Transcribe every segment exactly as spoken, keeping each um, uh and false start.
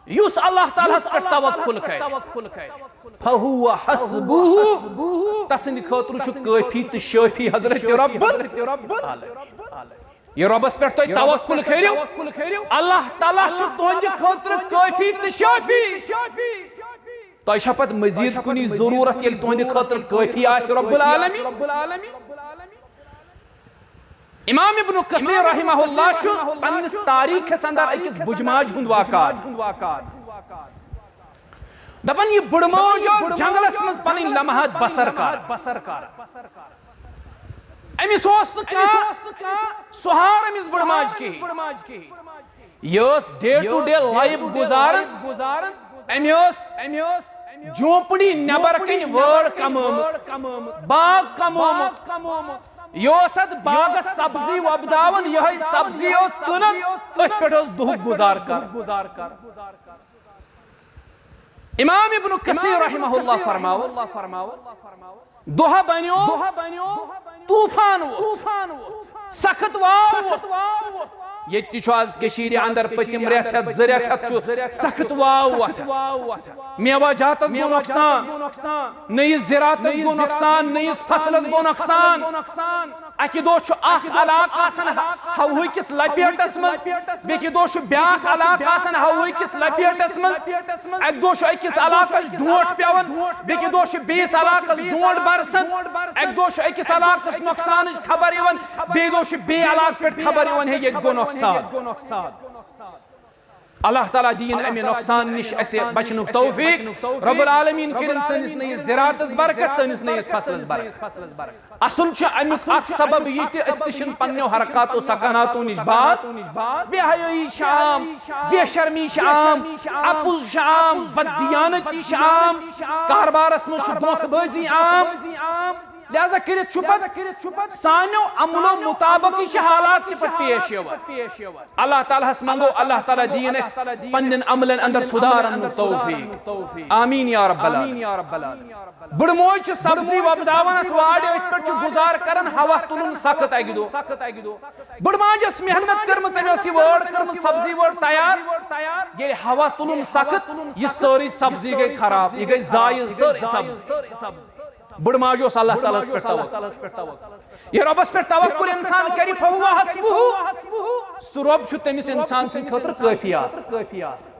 یُس اللہ تعالیٰ ہس پٮ۪ٹھ توکل کرِ، فہو حسبہ، تسٕنٛدِ خٲطرٕ چھُ کٲفی تہٕ شٲفی حضرت رب العالمین۔ یہِ رۄبس پٮ۪ٹھ تُہۍ توکل کٔرِو، اللہ تعالیٰ چھُ تُہنٛدِ خٲطرٕ کٲفی تہٕ شٲفی۔ تۄہہِ چھا پتہٕ مزید کُنہِ ضروٗرت ییٚلہِ تُہنٛدِ خٲطرٕ کٲفی آسہِ رب العالمین؟ امام ابن کثیر رحمہ اللہ چھُ پننِس تاریخس اندر أکِس بُجماج ہُنٛد واقعہ۔ دپان، یہِ بُڑٕ موج ٲس جنگلس منٛز پنٕنۍ لمحات بسر کران۔ أمِس اوس نہٕ کانٛہہ سہارٕ أمِس بُڑٕ ماجہِ کِہیٖنۍ۔ یہِ ٲس day to day life گُزاران۔ أمۍ ٲس جھونپڑی نٮ۪بر کنہِ وٲر کمٲمٕژ، باغ کمومُت۔ یہِ اوس اتھ باغس سبزی وۄپداوان، یِہوٚے سبزی اوس کٕنان، أتھۍ پٮ۪ٹھ اوس دُہُک گُزار کران۔ امام ابن کثیر رحمہ اللہ فرماوان، دۄہ بنیو، طوفان ووٚتھ، سخت واو ووٚتھ۔ ییٚتہِ تہِ چھُ آز کٔشیٖرِ اندر پٔتِم رٮ۪تھ ہٮ۪تھ، زٕ رٮ۪تھ ہٮ۪تھ چھُ سخت واو وۄتھان۔ میوہ جاتس گوٚو نۄقصان، نٔیِس زِراعتس گوٚو نۄقصان، نٔیِس فصلس گوٚو نۄقصان۔ اکہِ دۄہ چھُ اکھ علاقہٕ آسان ہ-، ہوہٕکِس لپیٹس منٛز، بیٚکہِ دۄہ چھُ بیٛاکھ علاقہٕ آسان ہوہٕکِس لپیٹس منٛز۔ اکہِ دۄہ چھُ أکِس علاقس ڈونٛٹھ پٮ۪وان، بیٚکہِ دۄہ چھُ بیٚیِس علاقس ڈونٛٹھ برسان۔ اکہِ دۄہ چھُ أکِس علاقس نۄقصانٕچ خبر یِوان، بیٚیہِ دۄہ چھُ بیٚیہِ علاقہٕ پٮ۪ٹھ خبر یِوان، ہے، ییٚتہِ گوٚو نۄقصان۔ اللہ تعالیٰ دِیِن اَمہِ نۄقصان نِش اَسہِ بچنُک توفیق۔ رب العالمین کٔرِن سٲنِس نٔیِس زِراعتس برکت، سٲنِس نٔیِس فصلس برکت۔ اصل چھُ اَمیُک اکھ سبب یہِ تہِ، أسۍ تہِ چھِنہٕ پننیو حرکات و سکناتو نِش باز۔ بے حیٲیی چھِ عام، بے شرمی چھِ عام، اپُز چھُ عام، بددیانتی چھِ عام، کاربارس منٛز چھُ دھوکہٕ بٲزی عام۔ لہذا کٔرِتھ چھُ پتہٕ سانیو عملو مطابق یہِ چھِ حالات تہِ پتہٕ پیش یِوان۔ اللہ تعالیٰ ہس منگو، اللہ تعالیٰ دِیِن اَسہِ پننٮ۪ن عملن اندر سُدھار اننُک توفیق۔ آمین یا رب العالمین۔ بُڑٕ موج چھِ سبزی وۄپداوان اتھ وارِ، أتھۍ پٮ۪ٹھ چھُ گُزار کران، ہوا تُلُن سخت اکہِ دۄہ۔ بُڑٕ ماجہِ ٲس محنت کٔرمٕژ، أمۍ ٲس یہِ وٲر کٔرمٕژ، سبزی وٲر تیار۔ ییٚلہِ ہوا تُلُن سخت، یہِ سٲرٕے سبزی گٔے خراب، یہِ گٔے ضایع، سٲرٕے سبزی۔ بُڑٕ ماجہِ اوس اللہ تعالیٰ ہس پٮ۪ٹھ توکل۔ یہِ رۄبس پٮ۪ٹھ توکل انسان کرِ، فہو حسبہ، سُہ رۄب چھُ تٔمِس انسان سٕنٛدِ خٲطرٕ کٲفی آسان۔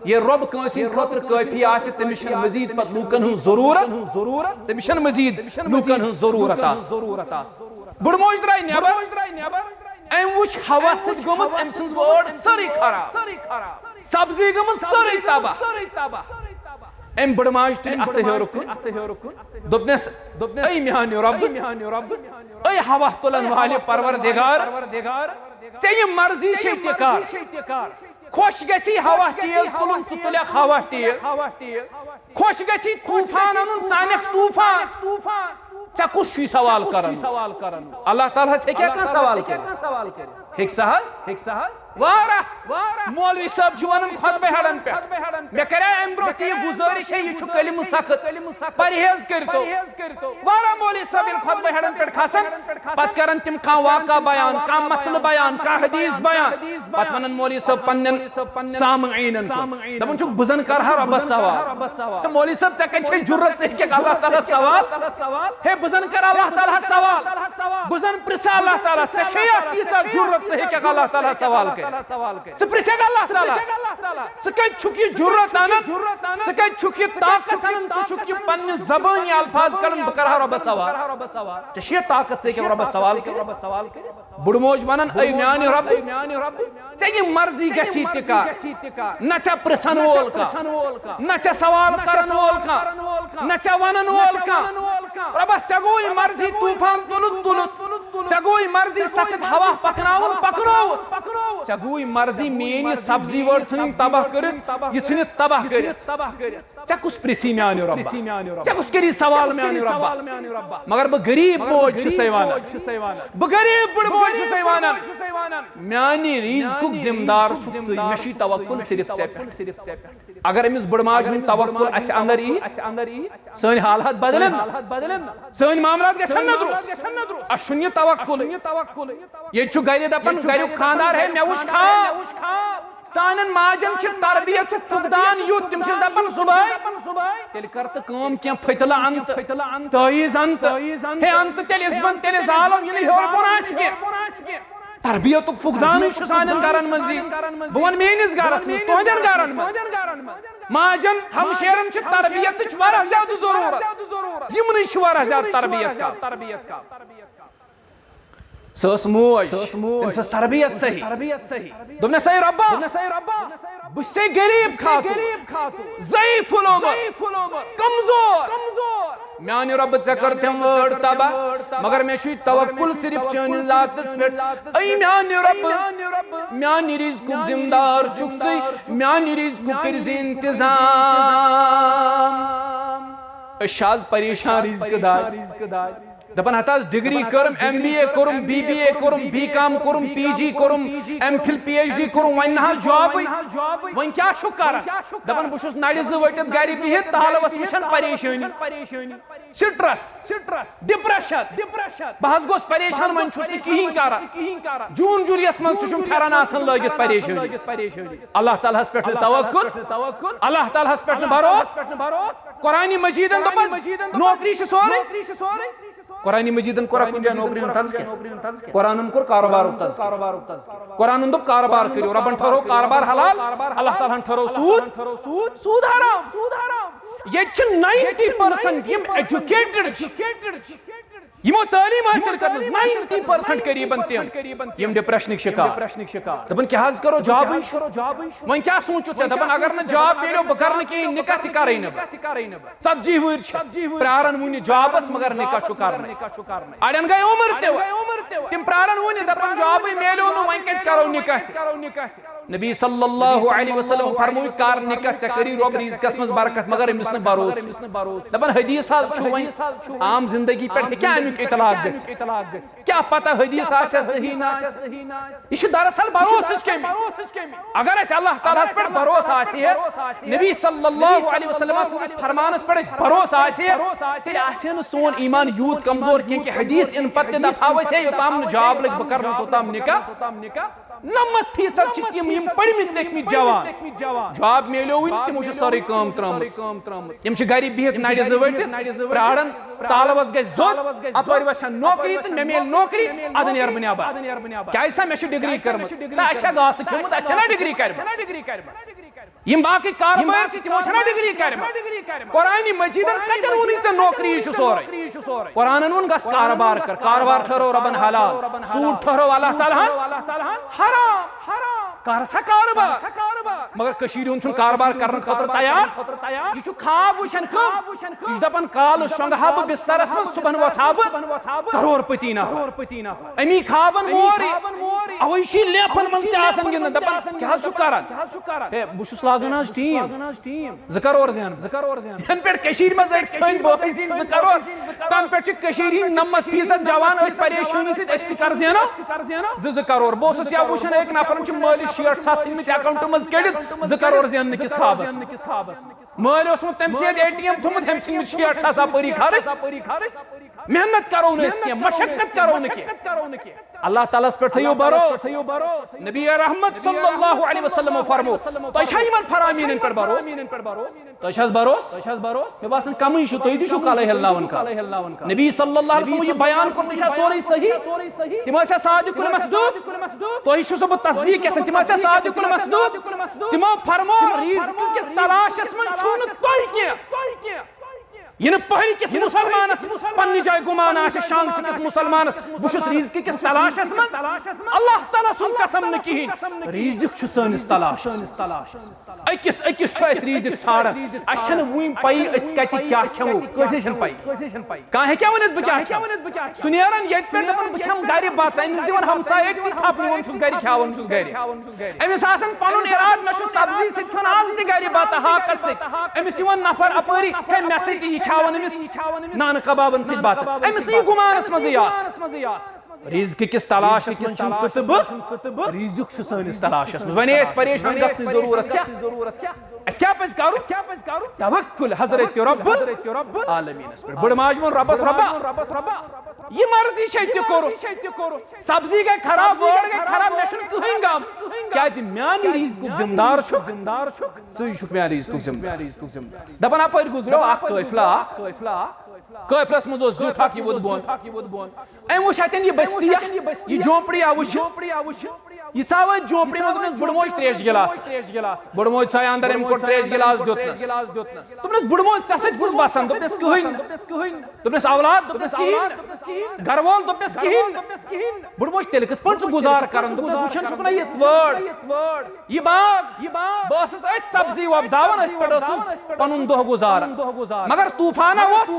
یہِ رۄب کٲنٛسہِ ہٕنٛدِ خٲطرٕ کٲفی آسہِ، تٔمِس چھَنہٕ مزید پتہٕ لوٗکن ہٕنٛز ضروٗرت، تٔمِس چھَنہٕ مزید لوٗکن ہٕنٛز ضروٗرت آسان۔ بُڑٕ موج درٛاے نٮ۪بر، أمۍ وٕچھ ہوا سۭتۍ گٔمٕژ أمۍ سٕنٛز وٲر سٲرٕے خراب، سبزی گٔمٕژ سٲرٕے تباہ۔ أمۍ بٕڑٕ ماجہِ تُلۍ اَتھٕ ہیوٚر کُن، دوٚپنَس، اے میٛانہِ رۄبہٕ، اے ہوا تُلن والہِ پروردگار، ژےٚ یہِ مرضی چھے تہِ کر۔ خۄش گژھی ہوا تیز تُلُن، ژٕ تُلکھ ہوا تیز۔ خۄش گژھی طوفان اَنُن، ژٕ اَنکھ طوفان۔ ژےٚ کُس چھُے سوال کران؟ اللہ تعالیٰ ہس ہیٚکیٛاہ کانٛہہ سوال کٔرِتھ؟ ہیٚکہِ سا حظ؟ واریاہ۔ مولوی صٲب چھُ ونان خطبہٕ ہیٚرن پٮ۪ٹھ، مےٚ کریٛاے امہِ برٛونٛہہ تہِ یہِ گُزٲرِش ہے، یہِ چھُ کلمہٕ سخت، پرہیز کٔرۍتو۔ واریاہ مولوی صٲب ییٚلہِ خطبہٕ ہیٚرن پٮ۪ٹھ کھسان، پتہٕ کران تِم کانٛہہ واقعہ بیان، کانٛہہ مسلہٕ بیان، کانٛہہ حدیث بیان، پتہٕ ونان مولوی صٲب پننٮ۪ن سامعیٖنن کُن، دپان چھُکھ، بہٕ زن کرٕ ہا رۄبس سوال۔ ہے مولوی صٲب، ژےٚ کتہِ چھے جُرت، ژٕ ہیٚککھ اللہ تعالیٰ سوال؟ ہے، بہٕ زن کرٕ اللہ تعالیٰ سوال، بہٕ زن پرژھٕ اللہ تعالیٰ، ژےٚ چھے اکھ تیٖژاہ جُرت، ژٕ ہیٚککھ اللہ تعالیٰ سوال کٔرِتھ؟ ژٕ پرژھکھ اللہ تعالیٰ، ژٕ کتہِ چھُکھ یہِ جُرت انان؟ ژٕ کتہِ چھُکھ یہِ طاقت انان؟ ژٕ چھُکھ یہِ پننہِ زبٲنی الفاظ کڑان، بہٕ کرٕ ہا رۄبس سوال؟ ژےٚ چھُ یہِ طاقت، ژٕ ہیٚککھ رۄبس سوال کٔرِتھ؟ بُڑٕ موج ونان، اے میانہِ رۄب، ژےٚ یہِ مرضی گژھی تہِ کر، نہ ژےٚ پرژھن وول کانٛہہ، نہ ژےٚ سوال کرن وول کانٛہہ، نہ ژےٚ ونن وول کانٛہہ۔ رۄبا، ژےٚ گوٚوٕے مرضی طوفان تُلُتھ تُلُتھ، ژےٚ گوٚوٕے مرضی سخت ہوا پکناوُن پکنووُتھ، ژےٚ گوٚوٕے مرضی میٲنۍ یہِ سبزی وٲر ژھٕنٕنۍ تباہ کٔرِتھ، یہِ ژھٕنِتھ تباہ کٔرِتھ۔ ژےٚ کُس پرژھی میانہِ رۄبہ؟ ژےٚ کُس کری سوال میانہِ رۄبہ؟ مگر بہٕ غریب موج چھسے ونان، بہٕ غریب بٕڑٕ موج چھسے ونان، میانہِ رزقُک ذمہٕ دار چھُکھ ژٕے، مےٚ چھُے توکل صرف ژےٚ پٮ۪ٹھ۔ اگر أمِس بٕڑٕ ماجہِ ہُنٛد توکل اسہِ اندر یی، سٲنۍ حالات بدلن، سٲنۍ معاملات گژھن نہ درست۔ اسہِ چھُنہٕ یہِ توکل۔ ییٚتہِ چھُ گرِ دپان، گریُک خاندار ہے، مےٚ وٕچھ خواب۔ سانٮ۪ن ماجن چھِ تربیتُک فقدان یُتھ، تِم چھِس دپان صبحٲے، تیٚلہِ کر تہٕ کٲم کینٛہہ، پھٔتلہٕ اَن تہٕ، تٲویٖز اَن تہٕ، ہے اَن تہٕ تیٚلہِ اِسبن، تیٚلہِ زالو، یہِ نہٕ ہیوٚر بۄن آسہِ کینٛہہ۔ تربیتُک فقدانٕے چھُ سانٮ۪ن گرن منٛز یہِ۔ بہٕ وَنہٕ میٲنِس گرس منٛز، تُہنٛدٮ۪ن گرن منٛز۔ ماجن ہمشیرن چھِ تربیتٕچ واریاہ زیادٕ ضروٗرت۔ یِمنٕے چھِ واریاہ زیادٕ تربیت کرٕنۍ۔ سۄ ٲس موج، تٔمِس ٲس تربیت صحیح۔ دوٚپنس، "اے رۄبا، بہٕ چھسے غریب خاتون، ضعیف العمر، کمزور۔ میانہِ رۄبہٕ، ژےٚ کٔرتھم وٲر تباہ، مگر مےٚ چھُے توکل صرف چٲنِس ذاتس پٮ۪ٹھ۔ اے میانہِ رۄبہٕ، میانہِ رزقُک ذمہٕ دار چھُکھ ژٕے، میانہِ رزقُک کٔرۍ زِ انتظام۔" أسۍ چھِ آز پریشان رزقہٕ دادِ۔ دپان ہتہٕ حظ ڈگری کٔرم، ایم بی اے کوٚرُم، بی بی اے کوٚرُم، بی کام کوٚرُم، پی جی کوٚرُم، M Phil, P H D کوٚرُم، وۄنۍ نہ حظ جابٕے۔ وۄنۍ کیٛاہ چھُکھ کران؟ دپان بہٕ چھُس نرِ زٕ ؤٹِتھ گرِ بِہِتھ تالوس وٕچھان، پریشٲنی، سٹرس، ڈپریشن۔ بہٕ حظ گوس پریشان، وۄنۍ چھُس نہٕ کِہیٖنۍ کران۔ جون جولیس منٛز تہِ چھُم پھیران آسان لٲگِتھ پریشٲنی۔ اللہ تعالیٰ ہس پٮ۪ٹھ نہٕ توکل، اللہ تعالیٰ ہس پٮ۪ٹھ نہٕ بھروسہٕ۔ قرآن مجیدن دوٚپُن، نوکری چھِ سورُے۔ قرآن مجیدن کوٚر کُنہِ جایہِ نوکری ہُنٛد تذکرٕ؟ قرآنن کوٚر کارٕبارُک تذکرٕ۔ قرآنن دوٚپ، کارٕبار کٔرِو، رۄبن ٹھٔہرو کارٕبار حلال، اللہ تعالیٰ ہن ٹھٔہرو سوٗد، سوٗد حرام۔ ییٚتہِ چھِ ناینٹی پٔرسنٹ یِم ایجوکیٹڈ چھِ، یِمو تعلیٖم حٲصِل کٔرمٕژ، ناینٹی پٔرسنٹ قریباً تِم، یِم ڈپریشنٕکۍ شکار۔ دپان کیٛاہ حظ کرو، جابٕے چھُ۔ وۄنۍ کیٛاہ سوٗنٛچِو ژےٚ؟ دپان اگر نہٕ جاب میلیو، بہٕ کرٕ نہٕ کِہیٖنۍ، نکاح تہِ کرٕے نہٕ بہٕ۔ ژتجی وُہٕرۍ چھِ پراران وُنہِ جابس، مگر نکاح چھُ کرنٕے۔ اڑٮ۪ن گٔے عمر تہِ وۄنۍ۔ تِم پراران وُنہِ، دپان جابٕے میلیو نہٕ، وۄنۍ کتہِ کرو نکاح تہِ؟ نبی صلی اللہ علیہ وسلم فرموو، کر نکاح، ژےٚ کٔری رۄب رزقس منٛز برکت، مگر أمِس نہٕ بھروسہٕ۔ دپان حدیث حظ چھُ وۄنۍ، عام زندگی پٮ۪ٹھ ہیٚکیٛاہ امیُک اطلاق گٔژھِتھ؟ کیٛاہ پتہ حدیث آسہِ یا صحیح نہ آسہِ۔ یہِ چھُ دراصل بھروسٕچ کٔمی۔ اگر اَسہِ اللہ تعالیٰ ہَس پٮ۪ٹھ بھروسہٕ آسہِ ہے، نبی صلی اللہ علیہ وسلم سٕنٛدِس فرمانَس پٮ۪ٹھ اَسہِ بھروسہٕ آسہِ ہے، تیٚلہِ آسہِ ہے نہٕ سون ایمان یوٗت کمزور کینٛہہ کہِ حدیث یِنہٕ پتہٕ تہِ دپہٕ ہاو أسۍ ہے، یوٚتام نہٕ جاب لگہِ بہٕ کرٕ نہٕ توٚتام نکاح۔ نَمَتھ فیٖصد چھِ تِم، یِم پٔرمٕتۍ لیکھمٕتۍ جوان، جاب میلیووٕے نہٕ، تِمو چھِ سٲرٕے کٲم ترٲومٕژ۔ تِم چھِ گرِ بِہِتھ نرِ زٕ ؤٹِتھ پراران، تالوس گژھِ زوٚد، اپٲرۍ وَسہِ ہا نوکری تہٕ مےٚ میلہِ نوکری، ادٕ نیرٕ بہٕ نٮ۪بر۔ کیازِ سا مےٚ چھِ ڈگری کٔرمٕژ؟ نہ، اَسہِ چھا گاسہٕ کھیوٚمُت، اَسہِ چھَنا ڈگری کٔرمٕژ؟ یِم باقٕے کارٕبٲرۍ چھِ، تِمو چھَنا ڈگری کٔرمٕژ؟ قرآن مجیدن کتٮ۪ن ووٚنُے ژےٚ نوکری چھُ سورُے؟ قرآنن ووٚن گژھ کارٕبار کر، کارٕبار ٹھٔہرو رۄبن حلال، سوٗد ٹھٔہرو اللہ تعالیٰ ہن حرام۔ کر سا کارٕبار۔ مگر کٔشیٖرِ ہُنٛد چھُنہٕ کارٕبار کرنہٕ خٲطرٕ تیار۔ یہِ چھُ خواب وٕچھان کم؟ یہِ چھُ دپان کالہٕ شۄنٛگہٕ ہا بہٕ بسترس منٛز، صبحن وۄتھٕ ہا بہٕ کرور پتی نفر۔ امی خوابن مور یہِ۔ اوے چھُ یہِ لیفن منٛز تہِ آسان گِنٛدان، دپان کیٛاہ حظ چھُ کران؟ ہے، بہٕ چھُس لاگان آز ٹیٖم، زٕ کرور زینہٕ بہٕ۔ یَنہٕ پٮ۪ٹھ کٔشیٖرِ منٛز أکۍ سٲنۍ بٲے زیٖنۍ زٕ کرور، تَنہٕ پٮ۪ٹھ چھِ کٔشیٖرِ ہِنٛدۍ نَمَتھ فیٖصد جوان أتھۍ پریشٲنی سۭتۍ، أسۍ تہِ کر زینو۔ زٕ زٕ کرور۔ بہٕ اوسُس یا وٕچھان أکۍ نفرن چھِ مٲلِس شیٹھ ساس ژھٕنمٕتۍ اکاؤنٹہٕ منٛز کٔڑِتھ، زٕ کرور زیننہٕ کِس خوابس منٛز۔ مٲلۍ اوسمُت تٔمۍ سٕے یوت اے ٹی ایم تھوٚمُت، ہُمۍ ژھٕنمٕتۍ شیٹھ ساس اپٲری خرٕچ۔ محنت کرو نہٕ أسۍ کینٛہہ، مشقت کرو نہٕ کینٛہہ۔ اللہ تعالیٰ ہس پٮ۪ٹھ تھٲیِو بھروسہٕ۔ نبی رحمت صلی اللہ علیہ وسلم فرمو، تۄہہِ چھا یِمن فرامینن پٮ۪ٹھ بھروسہٕ؟ تۄہہِ چھا حظ بھروسہٕ؟ مےٚ باسان کمٕے چھُ، تُہۍ تہِ چھِو کلے ہلناوان کانٛہہ۔ نبی صلی اللہ علیہ وسلم یہِ بیان کوٚر، تۄہہِ چھا سورُے صحیح؟ تِم ٲسیا صادق المصدوق؟ تۄہہِ چھُسو بہٕ تصدیٖق یژھان، تِم ٲسیا صادق المصدوق؟ تِمو فرمو، رزق کِس تلاشس منٛز چھُو نہٕ تۄہہِ کینٛہہ۔ یہِ نہٕ پہلہِ کِس مُسلمانس پننہِ جایہِ گُمان آسہِ، شانٛگسہٕ کِس مُسلمانس، بہٕ چھُس رزقہٕ کِس تلاشس منٛز۔ اللہ تعالیٰ سُنٛد قسم نہٕ کِہیٖنۍ، رزق چھُ سٲنِس تلاشس منٛز۔ أکِس أکِس چھُ اَسہِ رزق ژھانٛڈان، اَسہِ چھَنہٕ وُنہِ پَیی أسۍ کَتہِ کیٛاہ کھٮ۪مو، کٲنٛسے چھَنہٕ پَیی۔ کانٛہہ ہیٚکیٛاہ ؤنِتھ بہٕ کیٛاہ کھٮ۪مہٕ؟ سُہ نیران ییٚتہِ پٮ۪ٹھ دَپان بہٕ کھٮ۪مہٕ گَرِ بَتہٕ، أمِس دِوان ہمسایہِ أکۍ تہِ تھَپھ، نِوان چھُس گَرِ، کھیٛاوان چھُس گَرِ۔ أمِس آسان پنُن اِرادٕ، مےٚ چھُ سبزی سۭتۍ کھیوٚن آز تہِ گرِ بتہٕ، ہاکس سۭتۍ۔ أمِس یِوان نفر اپٲری، ہے، مےٚ سۭتۍ تہِ یہِ کھیاوان أمِس نانہٕ کبابن سۭتۍ بتہٕ۔ أمِس نہٕ یہِ گُمانس منٛزٕے آسان۔ رزقہٕ کِس تلاشس منٛز چھِنہٕ ژٕ تہٕ بہٕ، رزق چھُ سٲنِس تلاشس منٛز۔ وۄنۍ ٲسۍ پریشان گژھنٕچ ضروٗرت کیٛاہ؟ اَسہِ کیٛاہ پَزِ کَرُن؟ توکل حضرت رب العالمینس پٮ۪ٹھ۔ بٔڑ ماجہِ ووٚن رۄبس، رۄبا، یہِ مرضی چھے تہِ کوٚرُتھ۔ سبزی گٔے خراب، وٲر گٔے خراب، مےٚ چھُنہٕ کٕہٕنۍ غم، کیٛازِ میانہِ رزقُک ذمہٕ دار چھُکھ، ژٕے چھُکھ میانہِ رزقُک ذمہٕ دار۔ دپان اپٲرۍ گُزریو اکھ قٲفلہٕ اکھ، قٲفلس منٛز اوس زیُٹھ اکھ، یہِ ووت بۄن۔ أمۍ وٕچھ اَتٮ۪ن یہِ بستی، یہِ جھونپڑی، آ وٕچھ، یہِ ژاو أتھۍ جھونپڑی منٛز۔ دوٚپنَس، "بٕڑٕ موج، ترٛیش گِلاس۔" بٕڑٕ موج ژاے اندر، أمۍ کوٚڑ ترٛیش گِلاس، دیُتنَس۔ دوٚپنَس، "بٕڑٕ موج، ژےٚ سۭتۍ کُس بسان؟" دوٚپنَس، "کٕہٕنۍ نہٕ۔" دوٚپنَس، "اولاد؟" دوٚپنَس، "کِہیٖنۍ نہٕ۔" گَرٕ وول؟ دوٚپنَس، "کِہیٖنۍ نہٕ۔" بٕڑٕ موج، "تیٚلہِ کِتھ پٲٹھۍ ژٕ گُزار کران؟" دوٚپنَس، "وٕچھان چھُکھ نہ یِتھ وٲر، یہِ باغ، بہٕ ٲسٕس أتھۍ سبزی وۄپداوان، أتھۍ پٮ۪ٹھ ٲسٕس پنُن دۄہ گُزاران۔ مگر طوفانہ ووٚتھ،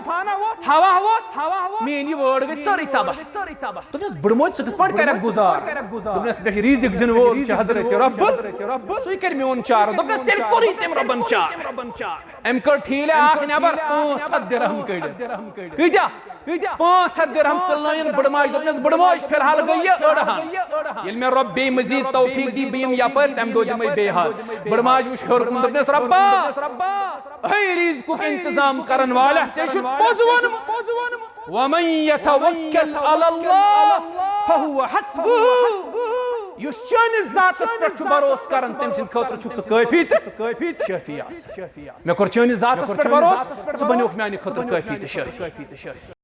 ہوا ووٚتھ، میٲنۍ یہِ وٲر گٔے سٲرٕے تباہ۔" دوٚپنَس، "بٕڑٕ موج، ژٕ کِتھ پٲٹھۍ کرکھ گُزار؟" دوٚپنَس، "مےٚ چھُ رزق دِنہٕ وول چھُ حضرت رب، سُے کرِ میون چارٕ۔" دوٚپنَس، "تیٚلہِ کوٚرُے تٔمۍ ربن چارٕ۔" أمۍ کٔڑ ٹھیٖلہِ اکھ نٮ۪بر، پانٛژھ ہتھ درہم کٔڑِتھ۔ کۭتیاہ؟ پانٛژھ ہتھ درہم پِلنٲیِن بٕڑٕ ماجہِ۔ دوٚپنَس، "بٕڑٕ موج، فی الحال گٔے یہِ أڑ ہن۔ ییٚلہِ مےٚ رۄب بیٚیہِ مزید توفیق دی، بہٕ یِمہٕ یپٲرۍ، تَمہِ دۄہ دِمَے بیٚیہِ ہن۔" بٕڑٕ ماجہِ وٕچھ ہیوٚر کُن، دوٚپنَس، "رۄبا، ہے رزقُک انتظام کرن والا، ژےٚ چھُتھ پوٚز ووٚنمُت، ومن یتوکل علی اللہ فہو حسبہ۔ یُس چٲنِس ذاتس پٮ۪ٹھ چھُ بھروسہٕ کران، تٔمۍ سٕنٛدِ خٲطرٕ چھُکھ ژٕ کٲفی تہٕ شٲفی آسان۔ مےٚ کوٚر چٲنِس ذاتس پٮ۪ٹھ بھروسہٕ، ژٕ بنیوکھ میانہِ خٲطرٕ کٲفی تہٕ شٲفی۔"